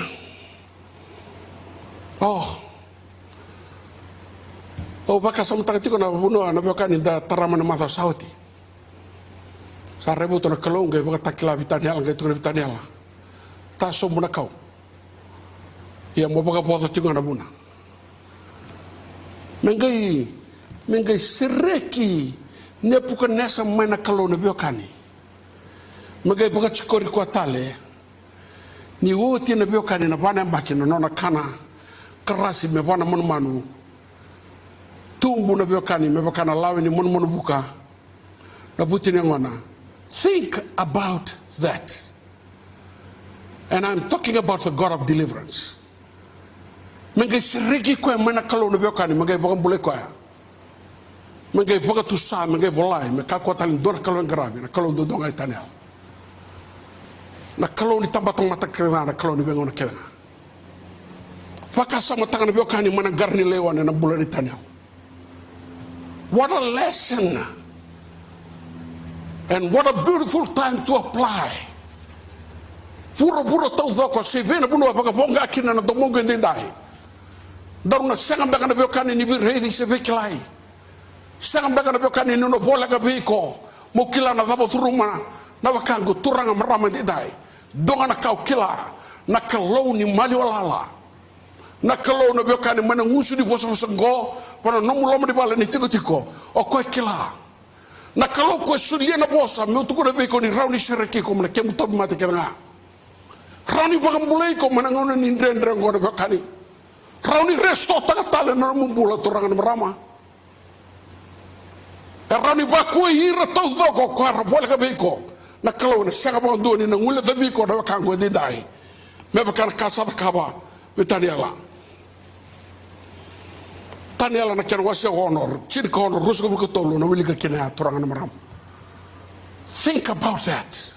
Oh. Au vakasamataka tiko na vanua na veiwekani da tarama na macawa sa oti. Sa raivotu na Kalou qai vakatakila vei Taniela, qai tukuna vei Taniela, ta sobu na kau. Ia mo vakavoca tiko ga na vuna. Me qai, me qai sereki Nepukanesa mai na Kalou na veiwekani. Me qai vakatikori koya tale. Ni oti na veiwekani na va na yabaki na nona kana karasi me va na manumanu. Tubu na veiwekani me vaka na lawe ni manumanu vuka. Na vuti ni yagona. Think about that. And I'm talking about the God of deliverance. Me qai sereki koya mai na Kalou na veiwekani, me qai vakabulai koya. Me qai vakatusa, me qai volai, me kakua tale ni dua na Kalou e qaravi, na Kalou duadua ga i Taniela. Na Kalou ni tabatamata kece ga, na Kalou ni veigauna kece ga. Vakasamataka na veiwekani mai na qara ni laione na bula nei Taniela. What a lesson. And what a beautiful time to apply. Vuravura taucoko, se vei na vanua vakavoqa kina na domoqu edaidai. Daru na sega beka na veiwekani ni veiraici se veikilai. Sega beka na veiwekani ni na voleka vei iko mo kila na cava curuma na wekaqu, turaga, marama edaidai. Dua ga na ka au kila, na Kalou ni maliwa lala. Na Kalou, na veiwekani, mai na gusu ni vosavosa qo, va na nomu loma ni vale ni tikotiko, o koya e kila. Na Kalou koya e solia na vosa meu tukuna vei iko ni rawa ni sereki iko mai na kemu tauvimate kece ga. Rawa ni vakabulai iko mai na gauna ni dredre qo, na veiwekani. Rawa ni restotaka tale na nomu bula, turaga, na marama. E rawa ni vakuai ira taucoko ko era voleka vei iko. Na Kalou ena sega vakadua ni na guilecavi iko, na wekaqu, edaidai, me vaka na ka sa cakava vei Taniela. Taniela na kena wase ono, tinikaono, ruasagavulu ka tolu, na wilika kina ya, turaga, na marama. Think about that.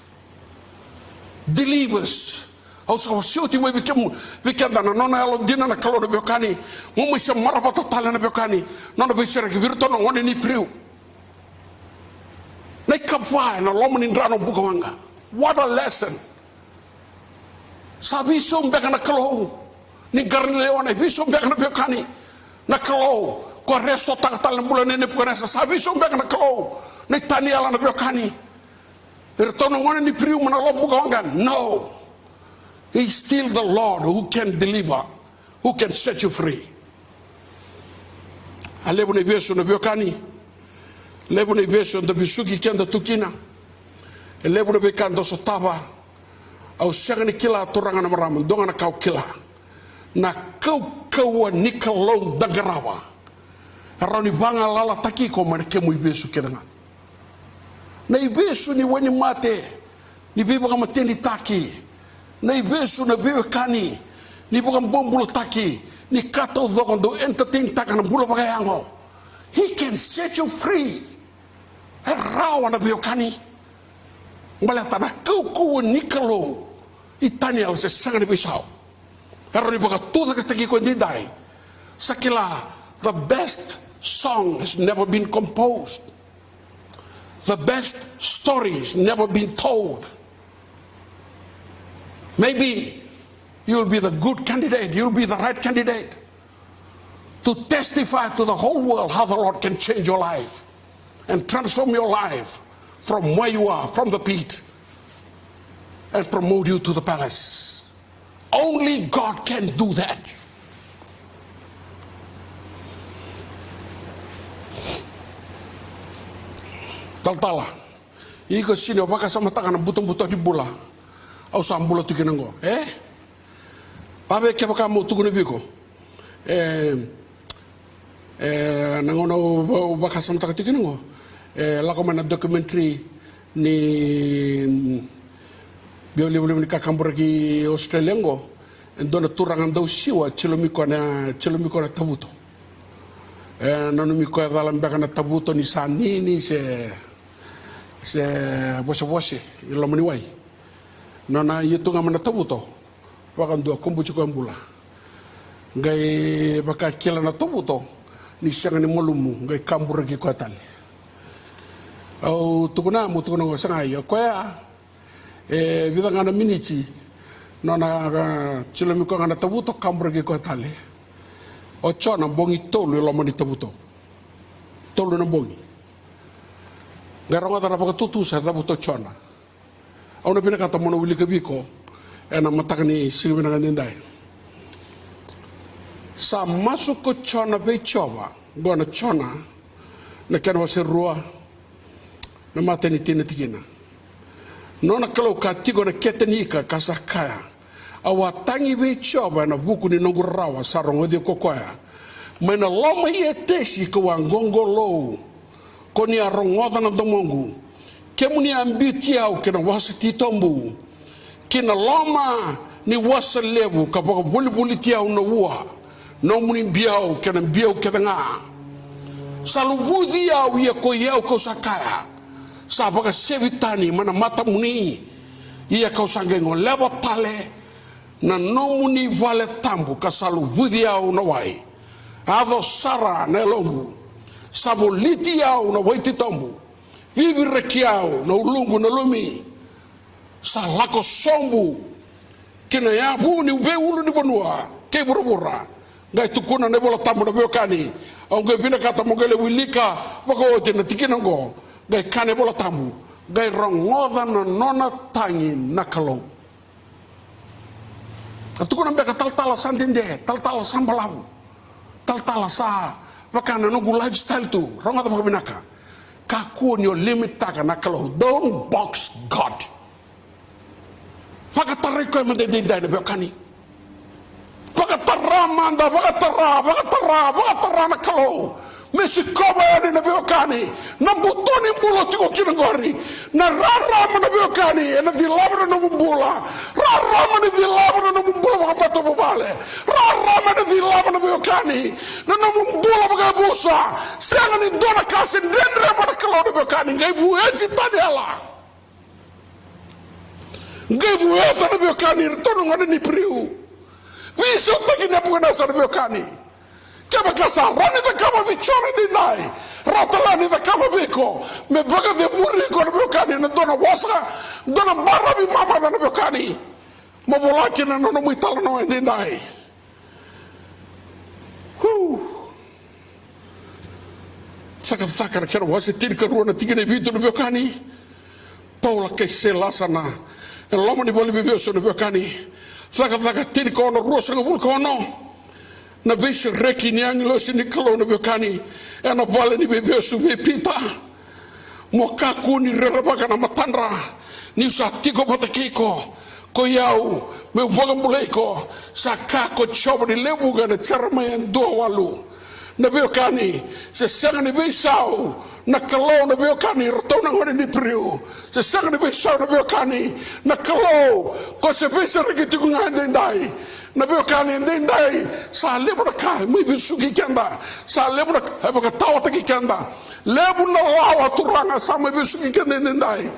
Delivers. Au sa wasea oti mai vei kemu, vei keda, na nona yalodina na Kalou, na veiwekani. Mo mai se maravata tale, na veiwekani, nona veisereki vei iratou na gone ni Iperiu. Na ikava ena loma ni dra na bukawaqa. What a lesson. Sa veisau beka na Kalou ni qara ni lewa, na veisau beka, na veiwekani, na Kalou ko restotaka tale na bula nei Nepukanesa. Sa veisau beka na Kalou nei Taniela, na veiwekani. Iratou na gone ni Iperiu mai na loma bukawaqa. No. He's still the Lord who can deliver, who can set you free. A levu na ivesu, na veiwekani. Levu na ivesu eda vesuki keda tu kina. E levu na veika eda sotava. Au sega ni kila, turaga, na marama, dua ga na ka au kila. Na kaukauwa ni Kalou da qarava e rawa ni vagalalataki iko mai na kemu ivesu kece ga. Na ivesu ni wainimate, ni veivakamatenitaki, na ivesu, na veiwekani, ni vakabobulataki, ni ka taucoko dau entertaintaka na bula vakayago. He can set you free. E rawa, na veiwekani. Baleta na kaukauwa ni Kalou, i Taniela se sega ni veisau. E rawa ni vakatucaketaki iko edaidai. Sa kila, the best song has never been composed. The best story has never been told. Maybe you'll be the good candidate, you'll be the right candidate to testify to the whole world how the Lord can change your life and transform your life from where you are, from the pit, and promote you to the palace. Only God can do that. Talatala, iko sega ni vakasamataka na butobuto ni bula au sa bula tu kina oqo, e? Vave kevaka meu tukuna vei iko. E, e, na gauna au va-, au vakasamataka tiko kina oqo, e, lako mai na documentary ni, mm, biau livaliva ni kakaburaki Australia oqo, e dua na turaga dau siwa, tilo mai koya na, tilo mai koya na tavuto. E nanumi koya cala beka na tavuto ni sa nini se, se vosevose i loma ni wai. Nona ia tu ga mai na tavuto, vakadua kobuti koya bula. Qai vakakila na tavuto ni sega ni malumu, qai kaburaki koya tale. Au tukuna, meu tukuna oqo, sagai, o koya, e vica ga na miniti, nona, a, tilo mai koya ga na tavuto, kaburaki koya tale. O Jona bogi tolu e loma ni tavuto. Tolu na bogi. Qai rogoca na vakatutusa e cavuta o Jona. Au na vinakata meu na wilika vei iko ena mataka ni siga vinaka edaidai. Sa masu ko Jona vei Jiova, qo na Jona, na kena wase rua, na matai ni tikina. Nona Kalou ka tiko ena kete ni ika ka sa kaya, au a tagi vei Jiova ena vuku ni noqu rarawa, sa rogoci au ko koya. Mai na loma i Etesi kau a qoqolou, ko ni a rogoca na domoqu. Kemuni a biuti au ki na wasa titobu, ki na loma ni wasa levu, ka vakavolivoliti au na ua. Nomuni biau kei na biau kece ga. Sa luvuci au, ia ko i au kau sa kaya, sa vakasevi tani mai na matamuni. Ia kau sa qai goleva tale na nomuni vale tabu, ka sa luvuci au na wai. Yaco sara na yaloqu. Sa voliti au na wai titobu. Viviraki au na uluqu na lumi. Sa lako sobu ki na yavu ni veiulunivanua kei vuravura. Qai tukuna na iVola Tabu, na veiwekani. Au qai vinakata mo qai lai wilika vakaoti na tikina oqo. Qai kaya na iVola Tabu, qai rogoca na nona tagi na Kalou. A tukuna beka talatala sa dede, talatala sa balavu, talatala sa vaka na noqu lifestyle tu. Rogoca vakavinaka. Kakua ni o limit taka na Kalou. Don't box God. Vakatarai koya mada edaidai na veiwekani. Vakatara mada, vakatara, vakatara, vakatara na Kalou. Me sikova yani na veiwekani na buto ni bula o tiko kina qori. Na rarama na veiwekani ena cilava na nomu bula. Rarama na cilava na nomu bula vakamatavuvale. Rarama na cilava na veiwekani na nomu bula vakayavusa. Sega ni dua na ka se dredreva na Kalou na veiwekani. Qai vueti Taniela. Qai vueta na veiwekani iratou na gone ni Iperiu. Veisautaki Nepukanesa na veiwekani. Kevaka sa rawa ni cakava vei Jona edaidai, rawa tale ni cakava vei iko. Me vakacevuri iko na veiwekani ena dua na vosa, dua na baravi mamaca na veiwekani. Mo vola kina na nomu italanoa edaidai. Hu. Cakacaka na kena wase tinikarua na tikina e vitu na veiwekani. Paula kei Sailasa na e loma ni vale ni veivesu na veiwekani. Cakacaka tinikaono ruasagavulu ka ono. Na veisereki ni agilosi ni Kalou na veiwekani ena vale ni veivesu vei Pita. Mo kakua ni rerevaka na matadra, niu sa tiko vata kei iko. Ko i au meu vakabulai iko, sa kaya ko Jiova ni lewe vuqa ena Jeremaia dua walu. Na veiwekani, se sega ni veisau na Kalou na veiwekani iratou na gone ni Iperiu. Se sega ni veisau na veiwekani na Kalou ko se veisereki tiko ga edaidai. Na veiwekani edaidai, sa levu na ka e mai vesuki keda. Sa levu na ka e vakatawataki keda. Levu na lawa, Turaga, sa mai vesuki keda edaidai.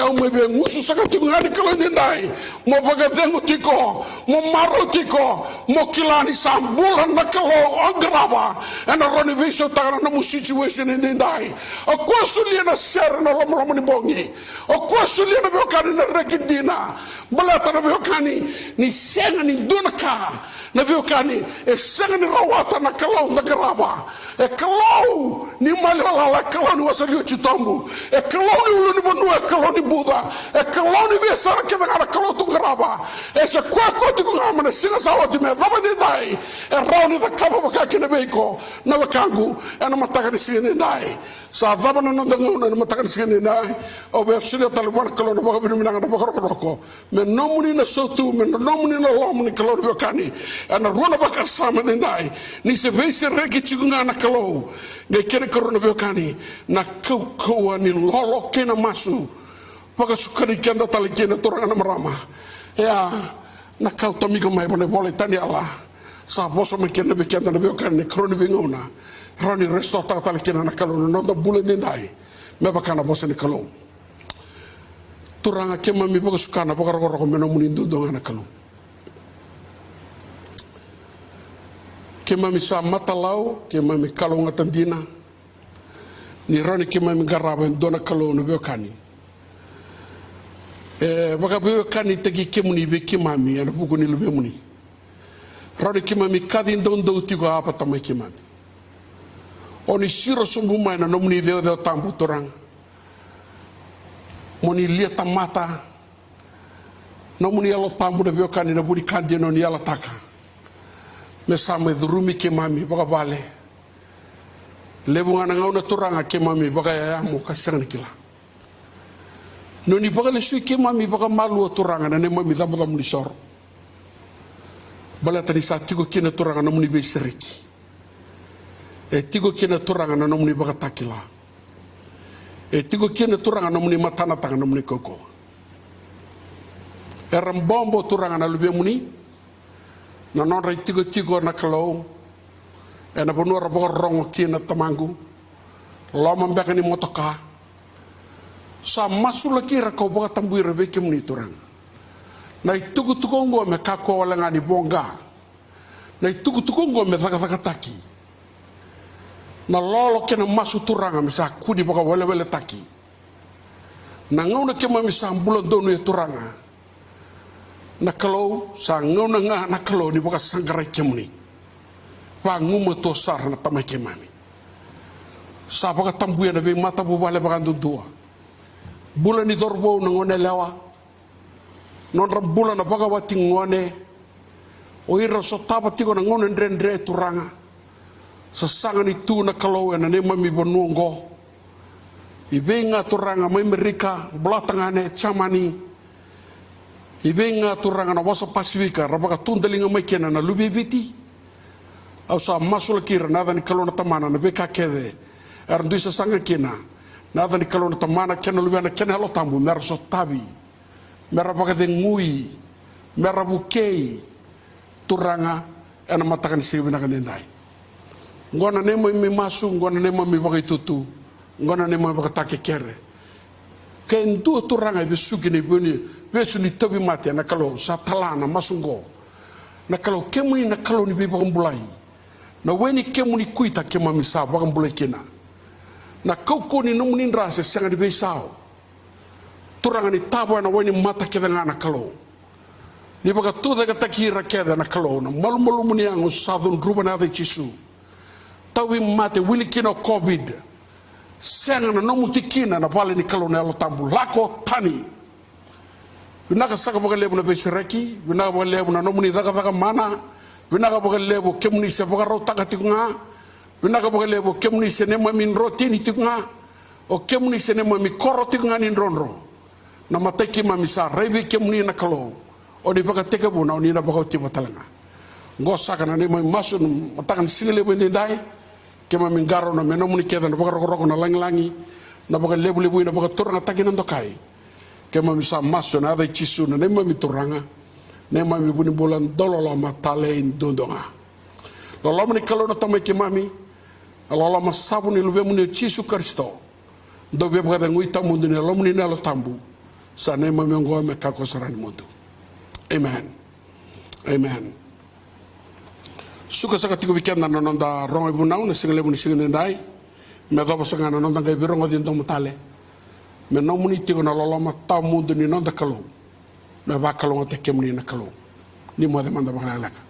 Au mai veigusu saka tiko ga ni Kalou edaidai. Mo vakacegu tiko, mo marau tiko, mo kila ni sa bula na Kalou o qarava. Ena rawa ni veisautaka na nomu situation edaidai. O koya solia na sere ena lomaloma ni bogi. O koya solia na veiwekani na reki dina. Baleta na veiwekani, ni sega ni dua na ka na veiwekani e sega ni rawata na Kalou da qarava. E Kalou ni maliwa lala, e Kalou ni wasa liwa titobu, e Kalou ni ulunivanua, e Kalou ni buca, e Kalou ni veiyasana kece ga na Kalou tu qarava. E se koya koya tiko ga mai na siga sa oti me yacova edaidai, e rawa ni cakava vaka kina vei iko na wekaqu ena mataka ni siga edaidai. Sa cava na noda gauna ena mataka ni siga edaidai? Au via solia tale vua na Kalou na vakavinavinaka, na vakarokoroko. Me nomuni na sautu, me nomuni na loloma ni Kalou na veiwekani. Ena rua na vakasama edaidai. Ni se veisereki tiko ga na Kalou. Qai kena ikarua na veiwekani, na kaukauwa ni lolo kei na masu. Vakasukani keda tale kina, turaga, na marama. Ia, na ka au tomika mai vua na ivola i Taniela. Sa vosa mai kina vei keda na veiwekani ena ikarua ni veigauna. Rawa ni restore-taka tale kina na Kalou na noda bula edaidai. Me vaka na vosa ni Kalou. Turaga, keimami vakasuka na vakarokoroko me nomuni duadua ga na Kalou. Keimami sa matalau, keimami kalougata dina ni rawa ni keimami qarava e dua na Kalou na veiwekani. E vakaveiwekanitaki kemuni vei keimami ena vuku ni Luvemuni. Rawa ni keimami kaci doudou tiko, Aba Tamai keimami. O ni siro sobu mai na nomuni ceuceu tabu, Turaga. Mo ni lia tamata nomuni Yalo Tabu na veiwekani ena vuku ni ka dina o ni yalataka. Me sa mai curumi keimami vakavale. Levu ga na gauna, Turaga, keimami vakayayamo ka sega ni kila. Ni o ni vakalesui keimami vakamalua, Turaga, na neimami cabocabo ni soro. Baleta ni sa tiko kina, Turaga, na nomuni veisereki. E tiko kina, Turaga, na nomuni vakatakila. E tiko kina, Turaga, na nomuni matanataka, na nomuni kaukauwa. Era bobo, Turaga, na luvemuni na nodra itikotiko, na Kalou, ena vanua era vakarorogo kina, Tamaqu. Loma beka ni motoka. Sa masulaki ira kau vakatabui ira vei kemuni, Turaga. Na itukutuku oqo me kakua wale ga ni voqa. Na itukutuku oqo me cakacakataki. Na lolo kei na masu, Turaga, me sa kua ni vakaweleweletaki. Na gauna keimami sa bula donuya, Turaga, na Kalou, sa gauna ga, na Kalou, ni vakasaqarai kemuni. Vagumatua sara, na Tamai keimami. Sa vakatabuya na veimatavuvale vakayadudua. Bula ni cauravou, na goneyalewa. Nodra bula na vakawati gone, O ira sotava tiko na gauna dredre, Turaga. Sasaga ni tu na Kalou ena neimami vanua oqo. I vei ga, Turaga, mai Merika, Bolatagane, Jamani. I vei ga, Turaga, na wasa Pasifika ra vakatudaliga mai kina na luve i Viti. Au sa masulaki ira ena yaca ni Kalou na Tamana na veika kece era dui sasaga kina. Na yaca ni Kalou na Tamana, kei na Luvena, kei na Yalo Tabu, mera sotavi, mera vakacegui, mera vukei, Turaga, ena mataka ni siga vinaka edaidai. Oqo na neimami masu, oqo na neimami vakaitutu, oqo na neimami vakatakekere. Ke dua, Turaga, e vesuki ena ivesu ni, vesu ni tauvimate, na Kalou, sa tala na masu oqo. Na Kalou, kemuni na Kalou ni veivakabulai. Na we ni kemuni kuita keimami sa vakabulai kina. Na kaukauwa ni nomuni dra se sega ni veisau. Turaga, ni tavoya na wai ni mata kece ga, na Kalou. Ni vakatucaketaki ira kece, na Kalou, na malumalumu ni yago sa cudruva ena yaca i Jisu. Tauvimate, wili kina o COVID. Sega na nomu tikina ena vale ni Kalou na Yalo Tabu. Lako tani. Vinaka saka vakalevu na veisereki, vinaka vakalevu na nomuni cakacaka mana, vinaka vakalevu o kemuni se vakarautaka tiko ga, vinaka vakalevu o kemuni se neimami drotini tiko ga, o kemuni se neimami koro tiko ga ni drodro. Na matai keimami sa rai vei kemuni, na Kalou, o ni vakatekivuna, o ni na vakaotiva tale ga. Oqo saka na neimami masu ena mataka ni siga levu edaidai. Keimami qarauna me nomuni kece na vakarokoroko, na lagilagi, na vakalevulevui, na vakaturagataki, na dokai. Keimami sa masu ena yaca i Jisu na neimami Turaga, neimami vunibula dauloloma talei duadua ga. Loloma ni Kalou na Tamai keimami, na loloma savu ni Luvemuni o Jisu Karisito, dau veivakacegui tawamudu ni Yalomuni na Yalo Tabu, sa neimami oqo me kakua sara ni mudu. Amen. Amen. Suka saka tiko vei keda na noda rogo ivunau ena siga levu ni siga edaidai. Me yacova saka ga na noda qai veirogoci domo tale. Me nomuni tiko na loloma tawamudu ni noda Kalou. Me vakalougatataki kemuni na Kalou. Ni moce mada vakalekaleka.